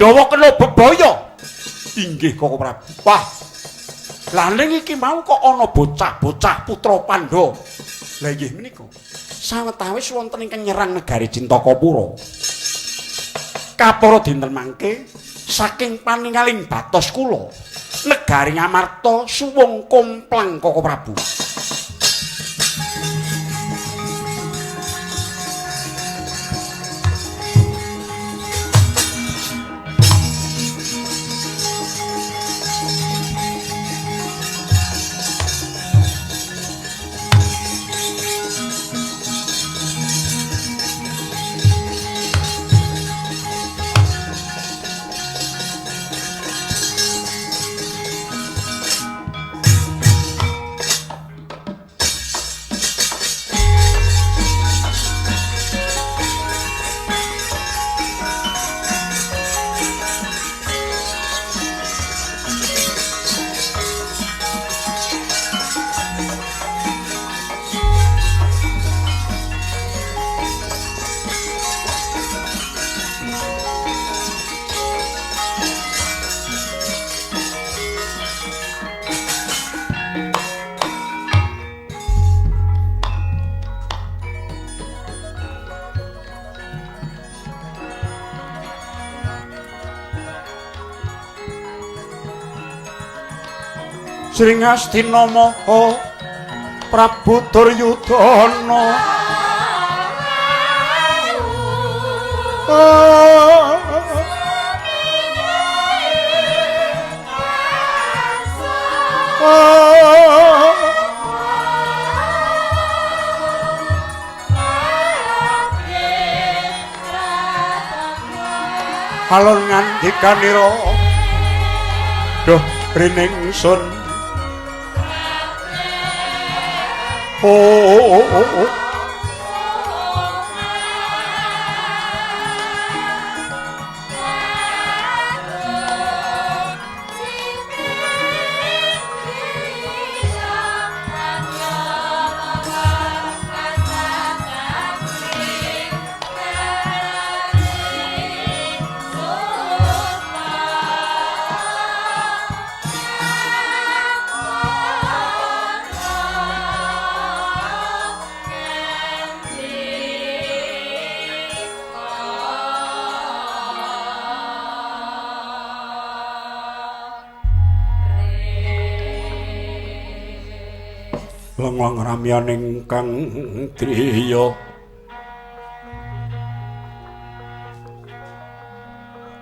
Pandhawa kena bebaya. Inggih Koko Prabu. Wah. Lah ning iki mau kok ana bocah-bocah putra Pandhawa. Lah inggih menika. Sawetawis wonten ingkang nyerang negari Cintakapura. Kapara dinten mangke saking paningaling batos kula, negari Ngamarta suwung komplang Koko Prabu. Sri Ngastina Maha Prabu Duryudana. Alon ngandikanira duh riningsun. Oh, oh, oh, oh. Lengleng ramyaning kang driya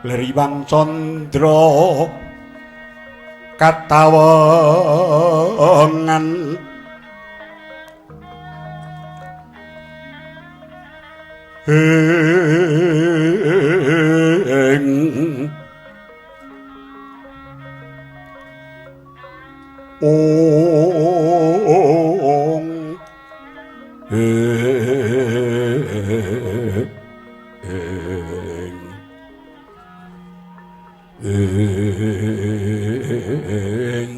Leriwang candra katawengan ing ong ing ing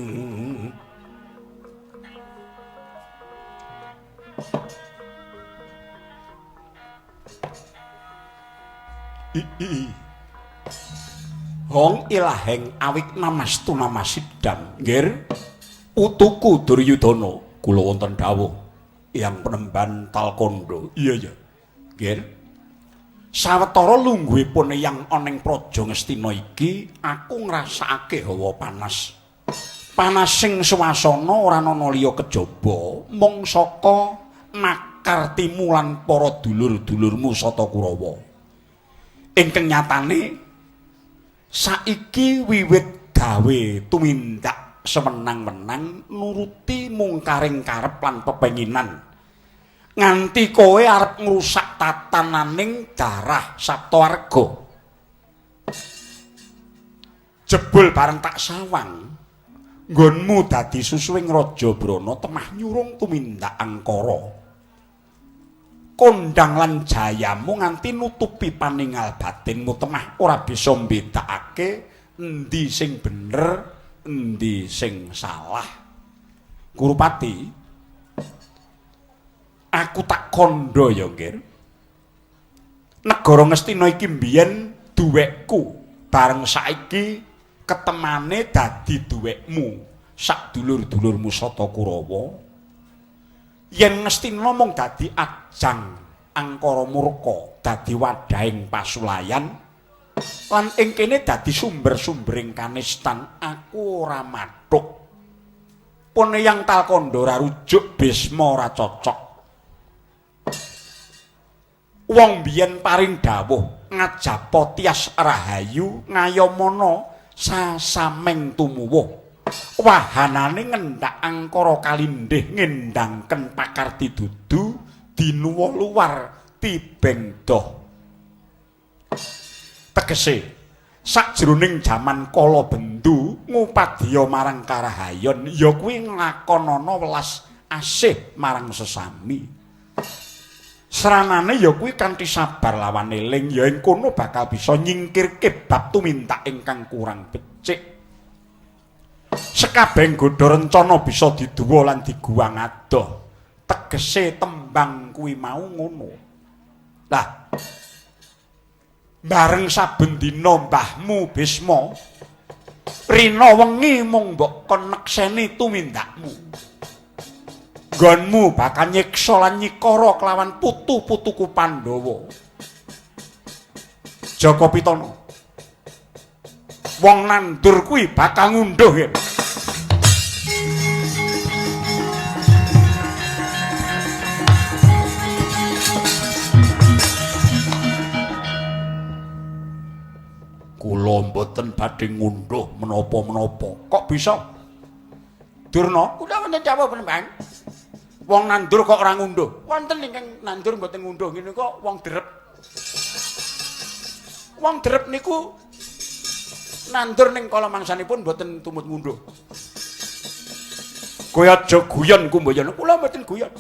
i i hong ilaheng awik namastu namasidam nggir putuku Duryudana kula wonten dawuh Eyang Penemban Talkondo. Iya ya nggir. Sawetara lungguhipun Eyang ana ing Praja Ngastina iki aku ngrasakake hawa panas. Panasing swasana ora ana liya kejaba mung saka nakartimu lan para dulur-dulurmu Sata Kurawa. Ingkang nyatane saiki wiwit gawe tumindak semenang-menang nuruti mungkaring karep lan pepenginan nganti kowe arep ngrusak tatananing darah Saptawarga. Jebul bareng tak sawang nggonmu dadi susuwing Raja Brana temah nyurung tumindak angkara. Kondang lan jayamu nganti nutupi paningal batinmu temah ora bisa mbedakake endi sing bener endi sing salah. Kurupati, aku tak kandha ya, Nggir. Negara Ngastina iki mbiyen duwekku. Bareng saiki ketemane dadi duwekmu sak dulur-dulurmu Sata Kurawa. Yen Ngastina mung dadi ajang angkara murka, dadi wadhahing pasulayan lan ing kene dadi sumber-sumbering kanistan, aku ora mathuk. Pun Eyang Talkandha ora rujuk, Bisma ora cocok. Wong biyen paring dawuh ngajapa tias rahayu ngayamana sasameng tumuwuh. Wahanane ngendak angkara kalindih ngendangken pakarti dudu dinuwa luar tibeng doh. Tegese sakjroning jaman kala bendu ngupadya marang karahayon ya kuwi nglakonana welas asih marang sesami. Sranane ya kuwi kanthi sabar lawan eling ya ing kono bakal bisa nyingkirke bab tumindak ingkang kurang becik. Sekabehing godha rencana bisa diduwa lan diguwang adoh. Tegese tembang kuwi mau ngono. Lah bareng saben dina mbahmu Bisma rina wengi mung mbok kon nekseni tumindakmu. Nggonmu bakal nyiksa lan nyikara kelawan putu-putuku Pandhawa. Jaka Pitana. Wong nandur kuwi bakal ngunduh ya. Kula mboten badhe ngunduh menapa-menapa. Kok bisa? Durna, kula wonten dawuh Bang. Wong nandur kok ora ngunduh. Wonten ingkang nandur mboten ngunduh ngene kok wong derep. Wong derep niku nandur ning kala mangsanipun mboten tumut ngunduh. Kowe aja guyon Kumbayana, kula mboten guyon.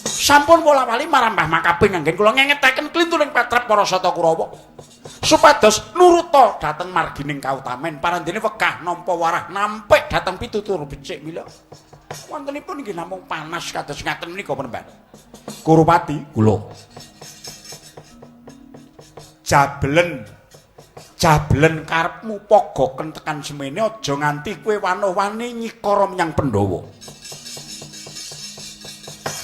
Sampun wola-wali marambah makaping anggen kula ngengetaken klintuning patrap para Sata Kurawa. Supados nuruta dhateng margining kautamen parandene wegah nampa warah nampik dhateng pitutur becik mila. Wontenipun nggih namung panas kados ngaten menika Penemban. Kurupati kula. Jablen jablen karepmu pogoken tekan semene aja nganti kowe wanuh-wani nyikara menyang Pandhawa.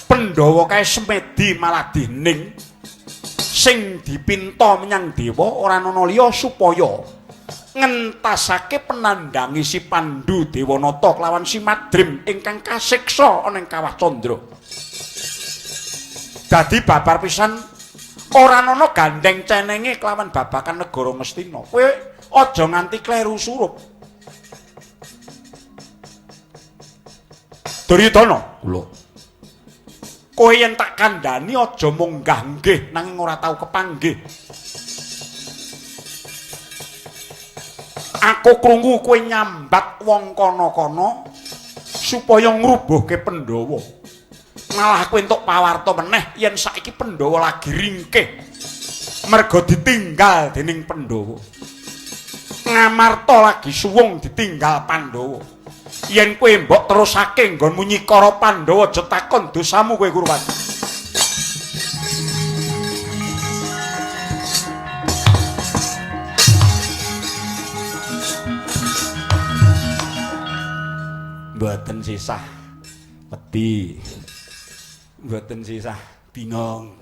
Pandhawa kae semedi maladih ning sing dipinta menyang dewa ora ana liya supaya ngentasake penandhangi si Pandu Dewanata kelawan si Madrim ingkang kasiksa ana ing Kawah Candra. Dadi babar pisan ora ana gandeng cenenge kelawan babakan negara Ngastina. Kowe aja nganti kleru surup. Duryudana, kula. Kowe yen tak kandhani aja munggah nggih nanging ora tau kepanggih. Aku krungu kowe nyambat wong kono-kono supaya ngrubuhke Pandhawa. Malah kowe entuk pawarta meneh yen saiki Pandhawa lagi ringkih. Merga ditinggal dening Pandhawa. Ngamarta lagi suwung ditinggal Pandhawa. Yen kowe mbok terusake nggonmu nyikara Pandhawa aja takon dosamu kowe Kurupati. Mboten sisah wedi. Mboten sisah bingung.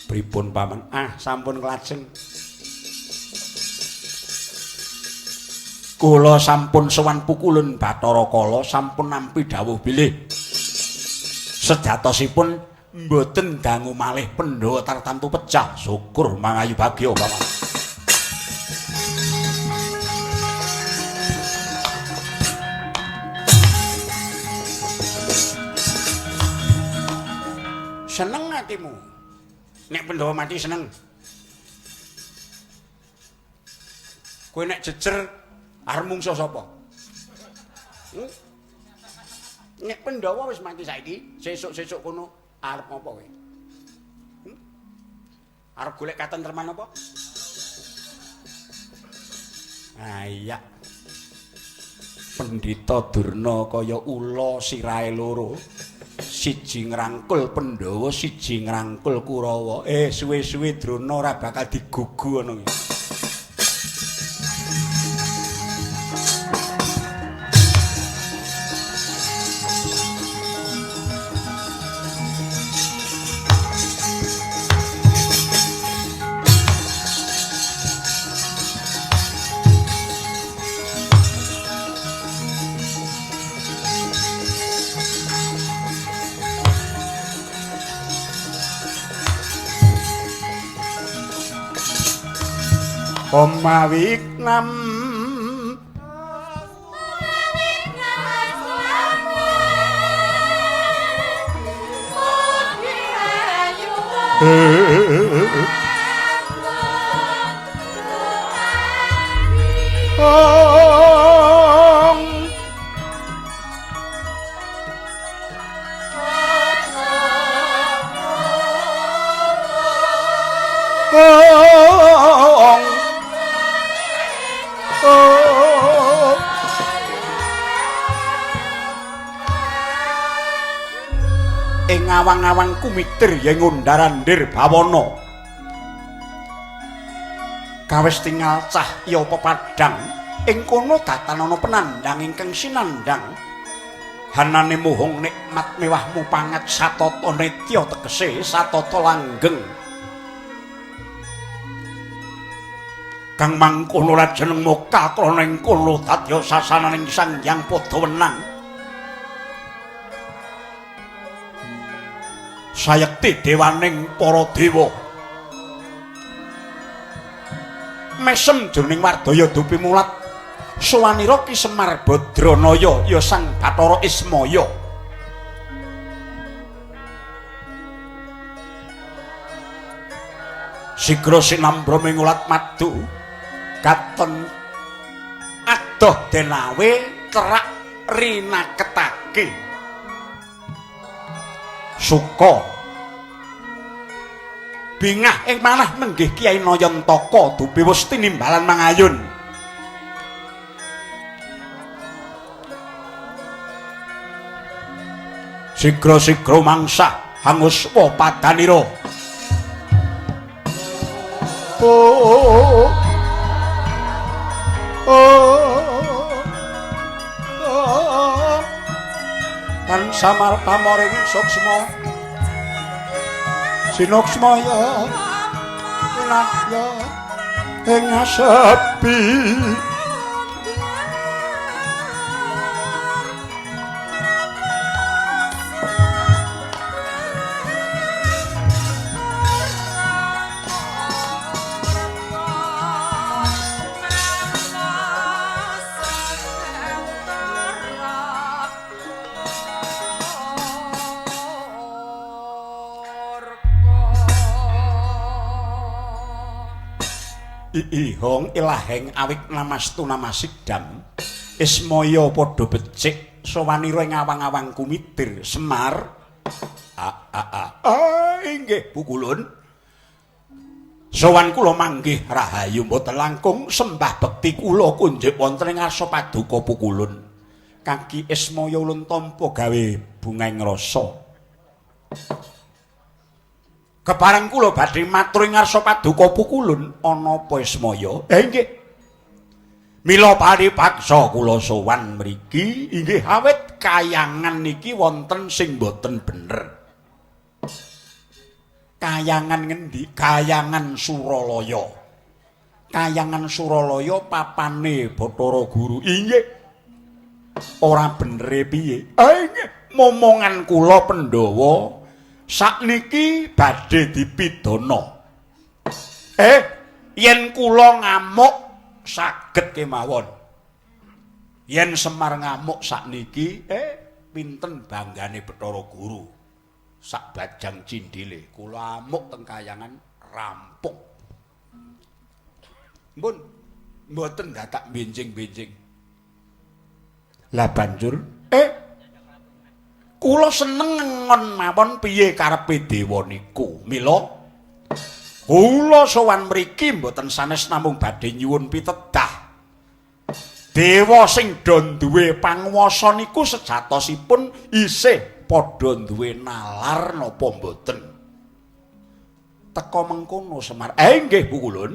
Pripun paman? Ah, sampun klajeng. Kula sampun sowan pukulun Bathara Kala, sampun nampi dawuh bilih sejatosipun mboten dangu malih Pandhawa tartamtu pecah. Syukur mangayu bagya paman. Seneng atimu nek Pandhawa mati seneng. Kowe nek jejer arep mungsuh sapa? Nek Pandhawa wis mati saiki, sesuk-sesuk kono arep apa kowe? Arep golek katentreman apa? Ah iya. Pendhita Durna kaya ula sirahe loro. Siji ngrangkul Pandhawa, siji ngrangkul Kurawa. Suwe-suwe Drona ora bakal digugu ana iki. Omawiknam Ing awang-awang kumitir yen ngundar-andir bawana. Kawis tingal cahya pepadhang ing kono datanana penandhang ingkang sinandhang. Hanane muhung nikmat mewah mupangat satata nitya tegese satata langgeng. Kang mangkono rajeneng muka krana ing kono dadya sasananing Sang Hyang Padha Wenang. Sayekti dewaning para dewa. Mesem jroning wardaya dupi mulat sowanira Ki Semar Badranaya ya Sang Bathara Ismaya. Sigra sinambra mingulat madu katon adoh denawe cerak rinaketake. Suka bingah ing manah menggih Kyai Nayantaka dupi wis tinimbalan mangayun. Sigra-sigra mangsa hanguswa padanira. Oh, oh, oh, tan samar pamoring suksma sinuksmaya winahya ing asepi. Ihong ilaheng awik namastu namasidam Ismaya padha becik sowanira ing awang-awang kumitir Semar. A a a inggih pukulun. Sowan kula manggih rahayu mboten langkung sembah bekti kula kunjuk wonten ing ngarsa paduka pukulun. Kaki Ismaya ulun tampa gawe bungahing rasa. Kepareng kula badhe matur ing ngarsa paduka pukulun, ana apa Ismaya? Nggih. Mila paripaksa kula sowan mriki inggih awit kayangan niki wonten sing boten bener. Kayangan ngendi? Kayangan Suralaya. Kayangan Suralaya papane Bathara Guru. Inggih. Ora benere piye? Nggih. Momongan kula Pandhawa sakniki badhe dipidana. Yen kula ngamuk saged kemawon. Yen Semar ngamuk sakniki, pinten banggane Bathara Guru. Sak bajang cindile kula amuk teng kayangan rampung. Mbun mboten dadak benjing-benjing. Lah banjur kula seneng ngengon mawon piye karepe dewa niku. Mila kula sowan mriki mboten sanes namung badhe nyuwun pitedah. Dewa sing do duwe panguwasa niku sejatosipun isih padha duwe nalar napa mboten? Teka mengkono Semar. Nggih Pukulun.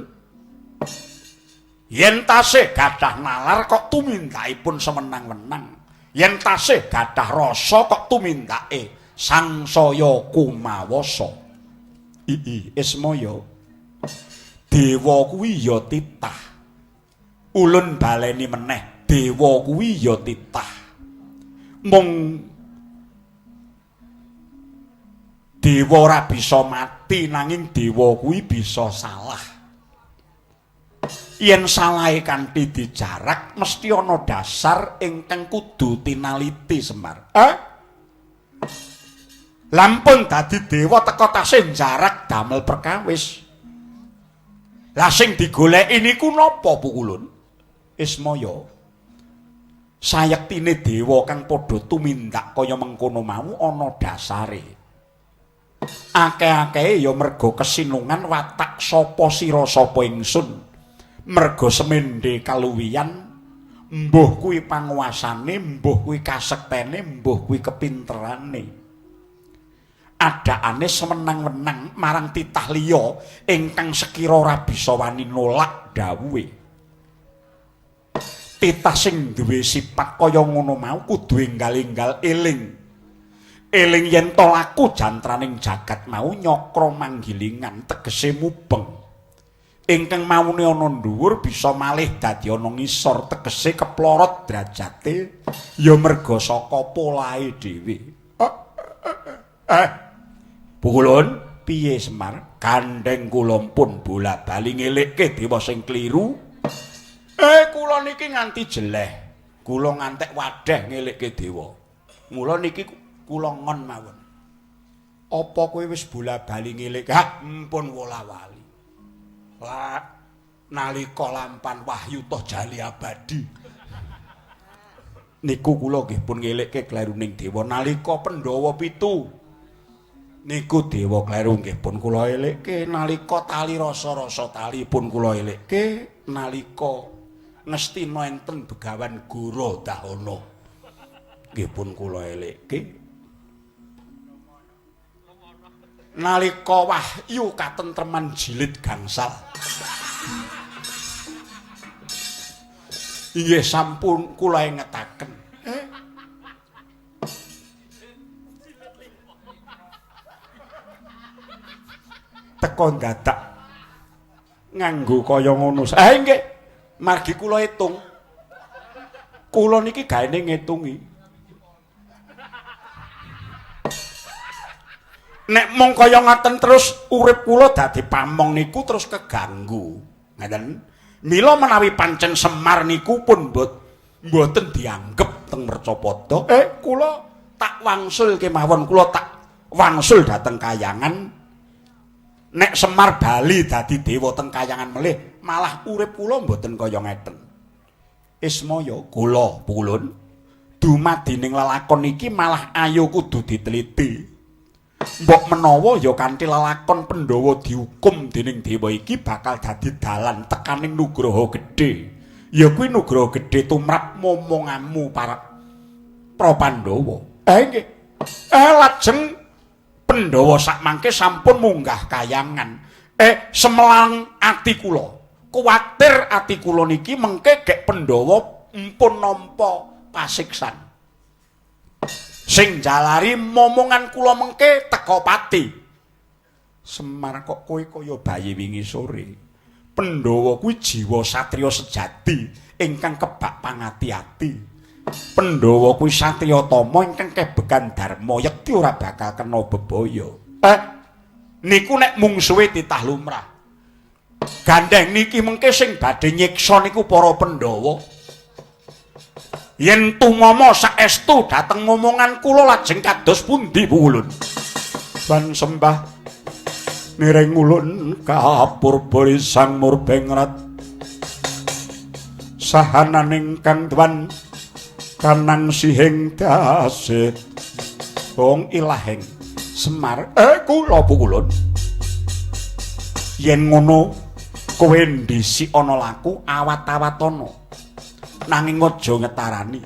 Yen tasih gadah nalar kok tumindakipun semenang-wenang. Yen tasih gadah rasa kok tumindake sangsaya kumawasa. Ii Ismaya. Dewa kuwi ya titah. Ulun baleni meneh, dewa kuwi ya titah. Mung dewa ora bisa mati nanging dewa kuwi bisa salah. Yen salahe kanthi dijarak mesti ana dasar ingkang kudu tinaliti Semar. Lampun dadi dewa teka tasih njarak damel perkawis. Lah sing digoleki niku napa Pukulun? Ismaya. Sayektine dewa kang padha tumindak kaya mengkono mau ana dasare. Akeh-akehe ya merga kesinungan watak sapa sira sapa ingsun. Merga semende kaluwihan, mbuh kuwi panguasane, mbuh kuwi kasektene, mbuh kuwi kepinterane. Adaane semenang-wenang marang titah liya ingkang sekira ora bisa wani nolak dawuhe. Titah sing duwe sifat kaya ngono mau kudu enggal-enggal eling. Eling yen to laku jantraning jagat mau nyakra manggilingan tegese mubeng. Ingkang maune ana dhuwur bisa malih dadi ana ngisor tegese keplorot derajate ya merga saka polahe dhewe. Pukulun piye Semar? Gandeng kula pun bola-bali ngelekke dewa sing kliru. Kula niki nganti jeleh. Kula ngantek wadeh ngelekke dewa. Mula niki kula ngon mawon. Apa kowe wis bola-bali ngelekke? Ha, mpun wola-wali. Lah nalika lampan wahyu toh jali abadi. Niku kula nggih pun ngelekke kleruning dewa nalika Pandhawa 7. Niku dewa kleru nggih pun kula elekke nalika tali rasa-rasa tali pun kula elekke nalika ngestina enten Begawan Gora Dahana nggih pun kula elekke nalika wahyu katentreman jilid gangsal inggih sampun kula ingetaken. Teko dadak nganggo kaya ngono. Nggih, margi kula hitung. Kula niki gaene ngitungi. Nek mung kaya ngaten terus urip kula dadi pamong niku terus keganggu. Ngaten. Mila menawi pancen Semar niku pun mboten dianggep teng Mercapada. Kula tak wangsul kemawon, kula tak wangsul dhateng kayangan. Nek Semar bali dadi dewa teng kayangan melih, malah urip kula mboten kaya ngeten. Ismaya kula pulun dumadining lelakon iki malah ayo kudu diteliti. Mbok menawa ya kanthi lelakon Pandhawa dihukum dening dewa iki bakal dadi dalan tekaning nugraha gedhe. Ya kuwi nugraha gedhe tumrap momonganmu para Pandhawa. Nggih. Lajeng Pandhawa sakmangke sampun munggah kayangan. Semelang ati kula. Kuwatir ati kula niki mengke gek Pandhawa empun nampa pasiksan. Sing jalari momongan kula mengke teka pati. Semar kok kowe kaya bayi wingi sore. Pandhawa kuwi jiwa satriya sejati ingkang kebak pangati-ati. Pandhawa kuwi satriya tama ingkang kebekan dharma yekti ora bakal kena bebaya. Niku nek mungsuhe titah lumrah. Gandeng niki mengke sing badhe nyiksa niku para Pandhawa. Yen tumama saestu dhateng momongan kula lajeng kados pundi Pukulun? Ban sembah niring ulun kapurba Sang Murbengrat. Sahananing kang tuan kanang sihing dase wong ilahing Semar. Kula Pukulun. Yen ngono kowe ndhisik ana laku awat-awatana. Nanging aja ngetarani.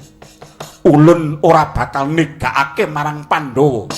Ulun ora bakal negakake marang Pandhawa.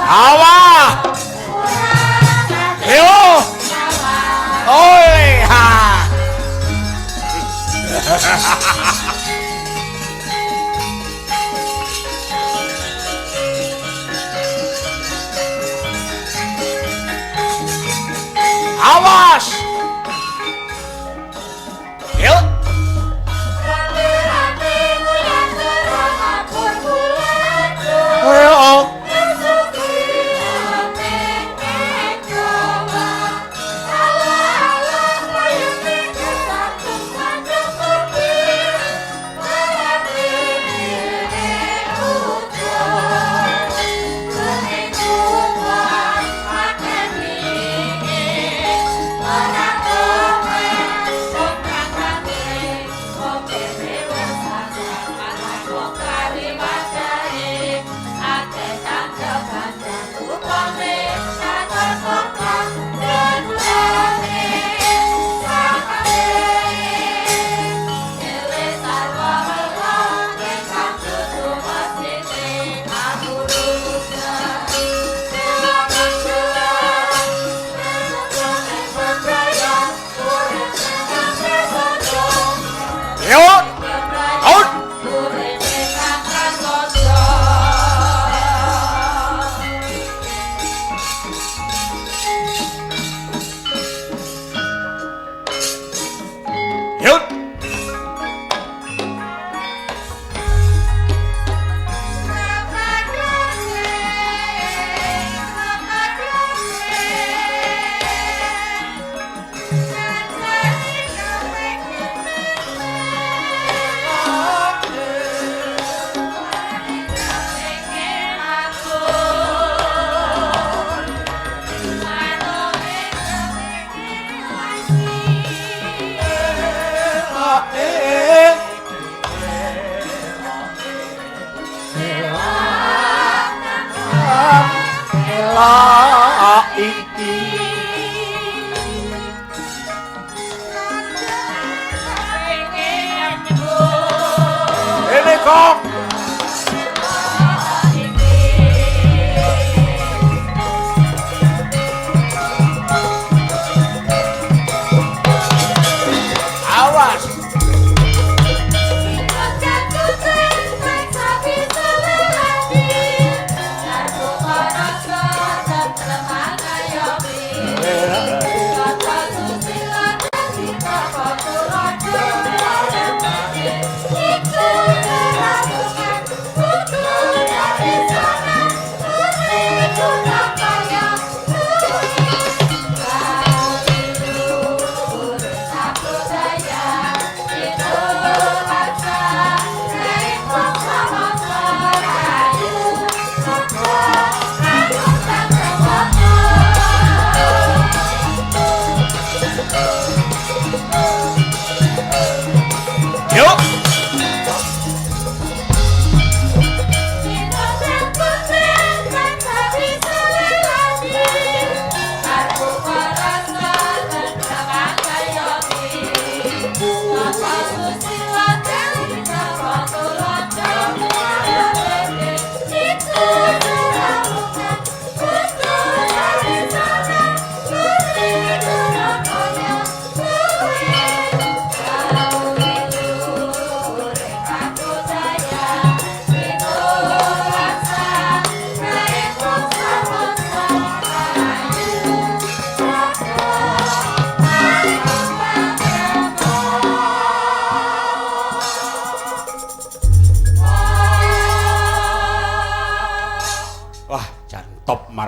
Awa. Yo. Oi ha. Awas. Yo. Ayo.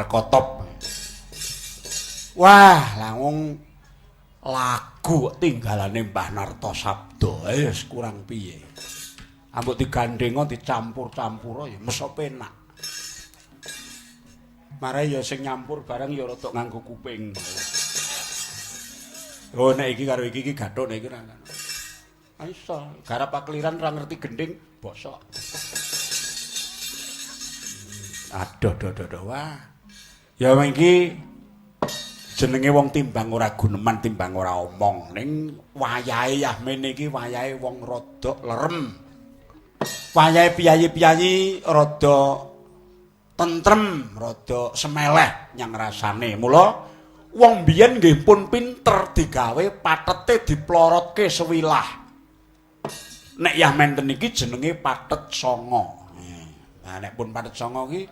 Top. Wah, langung lagu tinggalane Mbah Nartosabdo. Wis kurang piye. Ambok digandhengo dicampur-campur ya mesok penak. Marai ya sing nyampur barang ya rada nganggo kuping. Oh nek iki karo iki iki gathuk nek iki ora. Iso, garap pakliran ora ngerti gendhing bosok. Aduh, aduh, aduh, wah. Ya iki jenenge wong timbang ora guneman, timbang ora omong. Ning wayahe yahmene iki wayahe wong rada lerem. Wayahe piyayi-piyayi rada Tentrem, rada semeleh nyang rasane. Mula wong biyen nggih pun pinter digawe patete diplorotke sewilah. Nek yah menten iki jenenge patet sanga. Nah nek pun patet sanga ki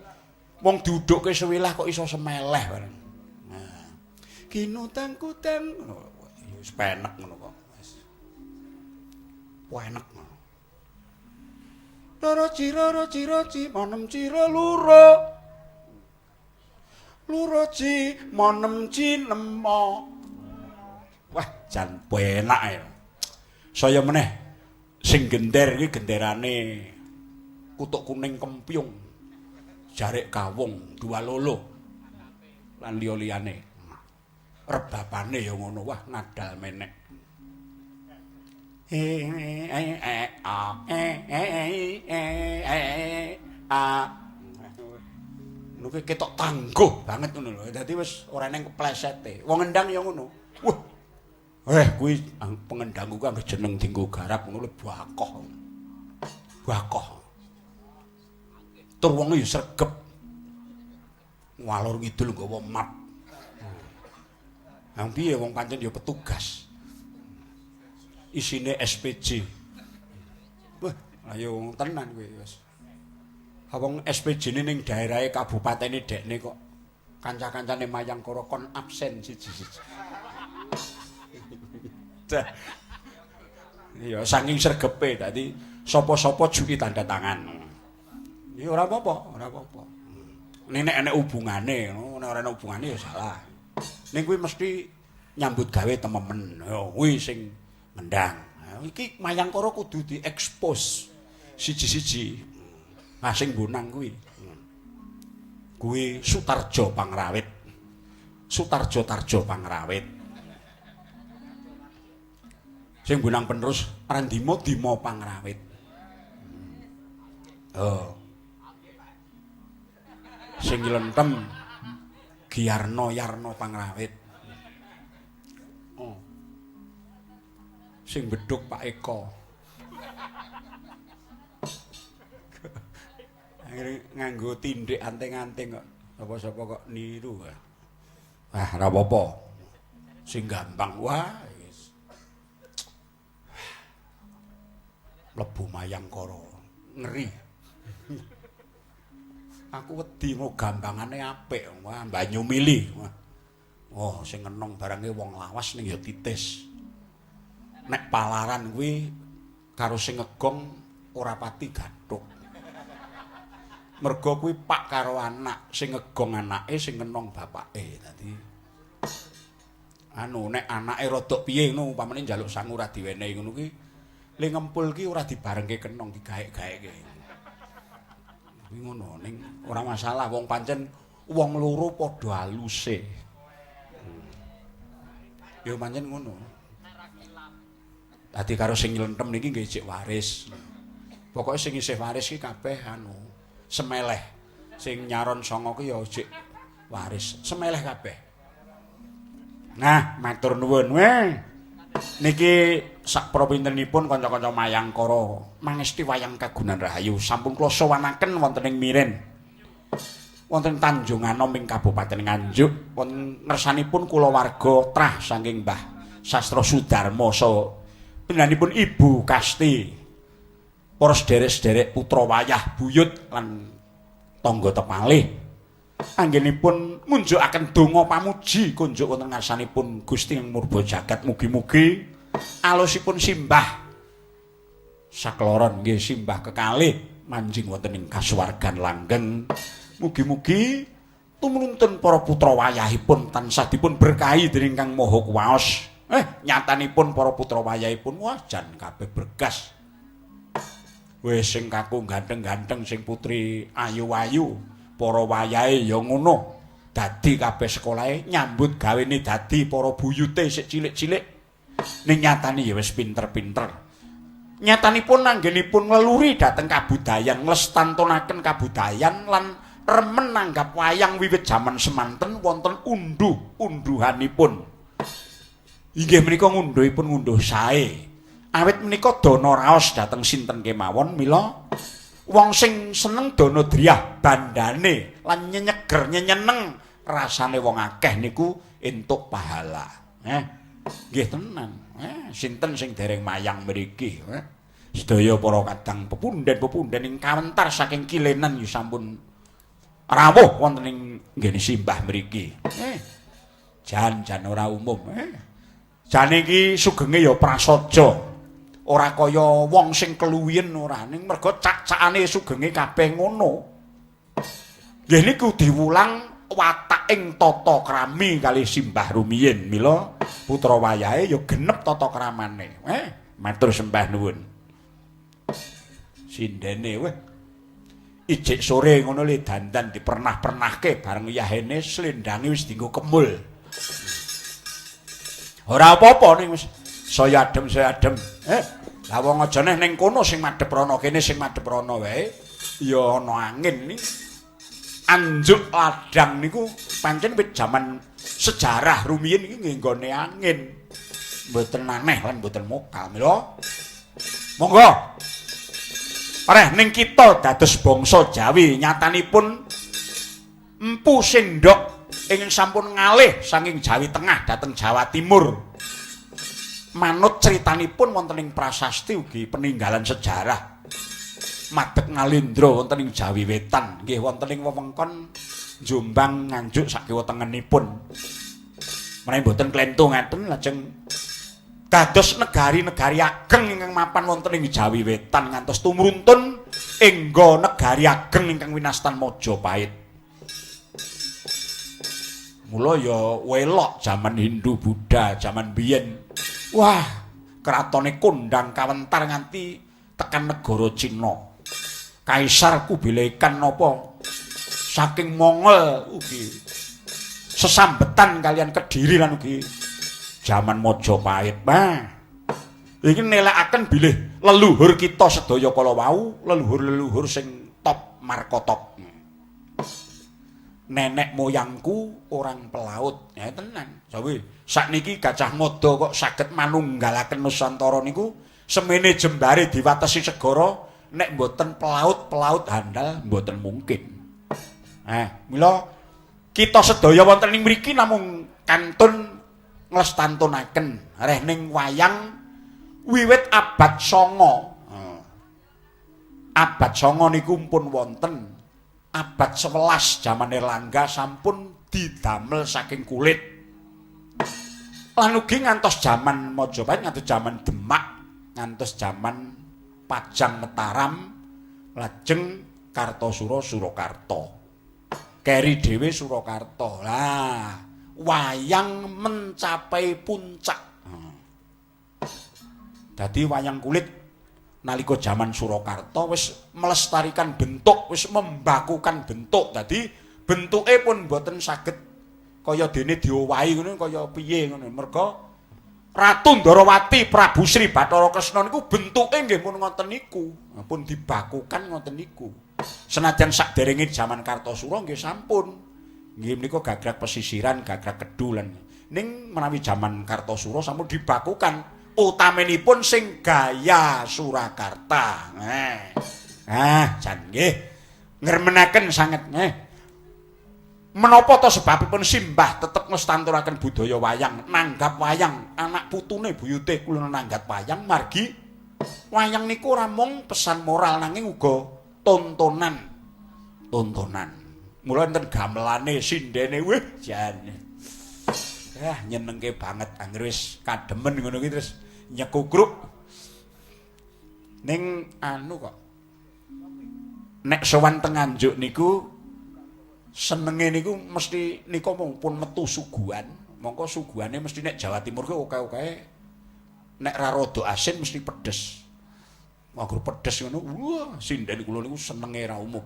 wong diudhukke sewilah kok iso semeleh bareng. Nah, kinutang kutang wis penek ngono kok. Wis. Penek ngono. Loro ciro ro ciro ci monem ciro luro. Luro ci monem ci nemo. Wah, jan penak ya. Saya meneh sing gender iki genderane kutuk kuning kempyung. Jarik kawung dua lolo lan liya-liyane. Rebabane ya ngono, wah ngadal menek. E e e a e e e e a. Ngono kuwi ketok tangguh banget ngono lho. Dadi wis ora eneng keplesete. Wong ngendang ya ngono. Wah. Kuwi pengendangku kuwi anggere jeneng dienggo garap ngono lho bakoh. Bakoh. Tur wong ya sregep. Ngalor ngidul nggawa map. Nang piye wong pancen ya petugas. Isine SPJ. Wah, ayo tenan kuwi wis. Wong SPJ-ne ning daerahe kabupatene dekne kok kanca-kancane Mayangkara kon absen siji-siji. Iya, saking sregepe dadi sapa-sapa juki tanda tangan. Ya ora apa-apa, ora apa-apa. Nek enek hubungane, nek ora enek hubungane ya salah. Ning kuwi mesti nyambut gawe tememen. Ya kuwi sing ngendang. Iki Mayangkara kudu diekspos siji-siji. Nah sing bonang kuwi. Kuwi Sutarjo Pangrawit. Sutarjo Tarjo Pangrawit. Sing bonang penerus Randima Dima Pangrawit. Oh. Sing nylentem Giarno Yarno Pangrawit. Oh. Sing bedhug Pak Eko. Akhire nganggo tindik anting-anting kok. Sapa-sapa kok niru. Wah, ora apa-apa. Sing gampang wah wis. Mlebu Mayangkara. Ngeri. Aku wedi mau gambangane apik. Wah, banyu mili. Wah. Oh, sing ngenong barange wong lawas ning ya titis. Nek palaran kuwi karo sing ngegong ora pati gathuk. Mergo kuwi pak karo anak, sing ngegong anake, sing ngenong bapake. Dadi anu nek anake rodok piye ngono upamane njaluk sangu ora diwenehi ngono kuwi le ngempul ki ora dibarengke kenong digaek-gaeke. Kuwi ngono ning ora masalah wong pancen wong loro padha aluse. Ya pancen ngono. Dadi karo sing nylentem niki nggih jek waris. Pokoke sing isih waris ki kabeh anu semeleh. Sing nyaron sanga ki ya jek waris, semeleh kabeh. Nah, matur nuwun weh. Niki sak propintenipun kanca-kanca Mayangkara mangesti wayang kagunan rahayu sampun kula sowanaken wonten ing Miren. Wonten Tanjung Anom ing Kabupaten Nganjuk wonten ngersanipun kulawarga trah saking Mbah Sastra Sudarma saha panjenenganipun Ibu Kasti. Para sederek-sederek putra wayah buyut lan tangga tepalih anggenipun ngunjukaken donga pamuji kunjuk wonten ngarsanipun Gusti Murba Jagat mugi-mugi alusipun simbah sakloron nggih simbah kekalih manjing wonten ing kasuwargan langgeng mugi-mugi tumruntun para putra wayahipun tansah dipun berkahi dening Kang Maha Kuwaos. Nyatanipun para putra wayahipun wah jan kabeh bergas. Wis sing kakung ganteng-ganteng sing putri ayu-ayu para wayahe ya ngono. Dadi kabeh sekolahe nyambut gawene dadi para buyute sik cilik-cilik ning nyatane ya wis pinter-pinter. Nyatanipun anggenipun ngleluri dhateng kabudayan, nglestantunaken kabudayan lan remen nanggap wayang wiwit jaman semanten wonten unduh-unduhanipun. Inggih menika ngundhuhipun ngunduh sae. Awit menika dana raos dhateng sinten kemawon mila Wong sing seneng dana driyah bandane lan nyenyeger nyeneneng rasane wong akeh niku entuk pahala. Nggih tenan. Sinten sing dereng mayang mriki? Sedaya para kadang pepunden-pepunden ing kawentar saking kilenan ya sampun rawuh wonten ing nggene simbah mriki. Jan-jan ora umum. Jane iki sugenge ya prasaja. Ora kaya wong sing keluwihen ora, ning mergo cak-cakane sugenge kabeh ngono. Nggih niku diwulang wataking tata krami kali simbah rumiyin. Mila putra wayahe ya genep tata kramane. Matur sembah nuwun. Sindene weh. Ijik sore ngono le dandan dipernah-pernahke bareng yahene slendange wis dienggo kemul. Ora apa-apa ning wis saya adem saya adem. Lah wong aja neh ning kono sing madhep rono kene sing madhep rono wae ya ana angin ning anjuk ladang niku pancen wit jaman sejarah rumiyin iki nggih nggone angin. Mboten aneh lan mboten mokal. Mila monggo. Pareh ning kita dados bangsa Jawi nyatanipun Empu Sendok ingkang sampun ngalih saking Jawi Tengah dhateng Jawa Timur. Manut critanipun wonten ing prasasti ugi peninggalan sejarah madeg ngalendra wonten ing Jawi Wetan nggih wonten ing wewengkon Jombang Nganjuk sakiwa tengenipun. Menawi mboten klentu ngaten lajeng dados negari-negari ageng ingkang mapan wonten ing Jawi Wetan ngantos tumruntun engga negari ageng ingkang winastan Majapahit. Mula ya welok jaman Hindu Buddha jaman biyen. Wah, kratone kondang kawentar nganti tekan negara Cina. Kaisar Kubilai Khan napa saking Mongol ugi sesambetan kalian Kediri lan ugi jaman Majapahit. Nah, iki nelekaken bilih leluhur kita sedaya kala wau, leluhur-leluhur sing top markotop. Nenek moyangku orang pelaut. Ya tenan. Sawi sakniki Gajah Mada kok saged manunggalaken Nusantara niku semene jembare diwatesi segara nek mboten pelaut-pelaut handal mboten mungkin. Mila kita sedaya wonten ing mriki namung kantun nglestantunaken reh ning wayang wiwit abad 9. Abad 9 niku pun wonten. Abad 11 jaman Erlangga sampun didamel saking kulit. Lan ugi ngantos jaman Majapahit, ngantos jaman Demak, ngantos jaman Pajang Mataram, lajeng Kartosuro Surakarta. Keri dhewe Surakarta. Lah, wayang mencapai puncak. Dadi wayang kulit nalika jaman Surakarta wis melestarikan bentuk, wis membakukan bentuk. Dadi bentuke pun mboten saged kaya dene diowahi ngono kaya piye ngono. Merga Ratu Ndarawati Prabu Sri Bathara Kresna niku bentuke nggih pun ngoten niku, pun dibakukan ngoten niku. Senajan sakderenge jaman Kartosura nggih sampun. Nggih menika gagrak pesisiran, gagrak kedu lan ning menawi jaman Kartosura sampun dibakukan. Utaminipun sing gaya Surakarta. Jan nggih ngremenaken sanget. Menapa ta sebabipun simbah tetep nglestanturaken budaya wayang, nanggap wayang, anak putune buyute kula nanggap wayang margi wayang niku ora mung pesan moral nanging uga tontonan. Tontonan. Mula enten gamelane sindene wih jan. Nyenengke banget anggere wis kademen ngono ki terus nyekukruk ning anu kok nek sowan teng Nganjuk niku senenge niku mesti nika mung pun metu suguhan, mongko suguhane mesti nek Jawa Timur ki oke-oke nek ra rada asin mesti pedes. Angger pedes ngono wah sinden kula niku senenge ra umum.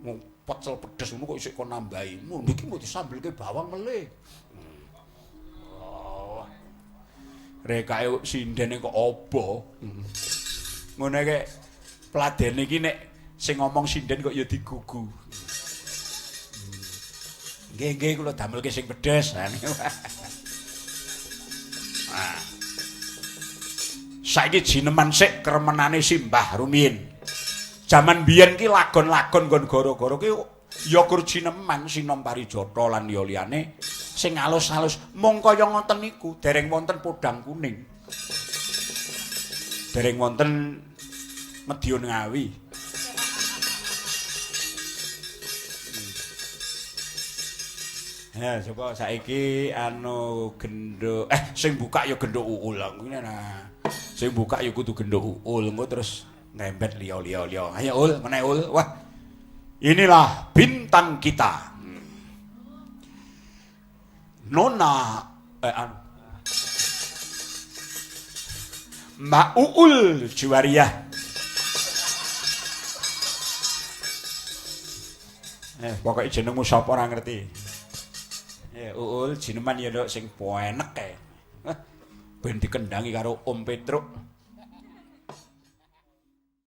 Mung pecel pedes ngono kok isih kon nambahi. Niki mbok disambelke bawang melih. Oh. Rekake sindene kok obo. Ngono iki pladene iki nek sing ngomong sinden kok ya digugu. Nggih nggih kula damelke sing pedes. Nah. Saiki jineman sik kremenane simbah rumiyin. Jaman biyen ki lagon-lagon nggon gara-gara ki ya kur jineman sinom parijata lan liya liyane sing alus-alus mung kaya ngoten niku dereng wonten podang kuning. Dereng wonten Madiun Ngawi. Ya coba saiki anu genduk sing buka ya genduk Uul ngene nah. Sing buka ya kudu genduk Uul engko terus ngrembet liya-liya liya. Ayo Ul, meneh Ul. Wah. Inilah bintang kita. Nona anu Mbak Uul Juwariah. Pokoke jenengmu sapa ora ngerti. Ya Uul jineman ya nduk sing enek kae. Ben dikendangi karo Om Petruk.